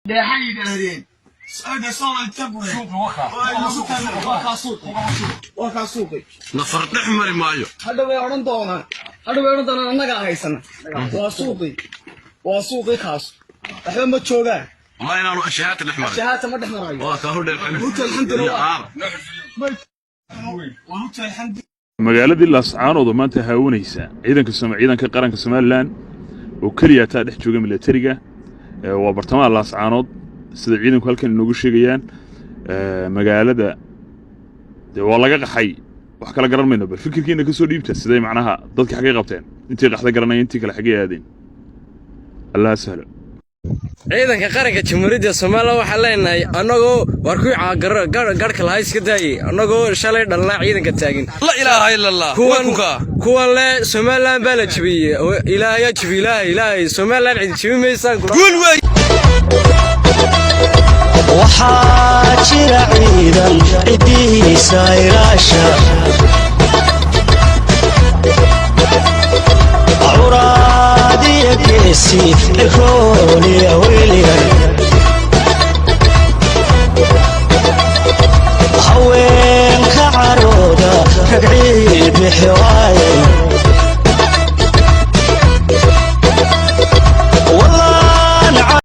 Dheexay yidhaahdeen waa kaa suuqi. Nafar dhex mari maayo. Hadha way odhan doonaan, hadha way odhan doonaan annagaa haysana. Waa suuqi, waa suuqi kaas, waxba ma joogaan. Wallahi inaanu ashahaata dhex maray. Shahaata ma dhex marayo. Waa kaa hodheel. Hotel Xamdina iyo waa aar. Waa Hotel Xamdi. Magaaladii Laascaanood oo maanta haawanaysa, ciidanka ciidanka qaranka Somaliland oo keliya taa dhex jooga militariga waa bartamaha Laascaanood, sida ciidanku halkan inoogu sheegayaan. Magaalada dee waa laga qaxay, wax kala garan mayno. Bal fikirkiina ka soo dhiibta, siday macnaha dadka xaggay qabteen? Intii qaxda garanaya, intii kale xaggay aadeen? Allah sahlo. Ciidanka qaranka Jamhuuriyadda Somaliland waxaan leenahay, annagoo war kuwii garhka lahaa iska daayey, annagoo shalay dhalnaa ciidanka taagin. La ilaaha ila Allah. Kuwan kuwan le Somaliland baa la jebiyey, ilaahayaa jebi, ilaahay, ilaahay, Somaliland cid jebi maysaan. Guul wey. Waxaa jira ciidan ciddihiisa ilaasha, curaadiya geesi, cirooliya wilyar, haweenka carooda, rag ciil bixi.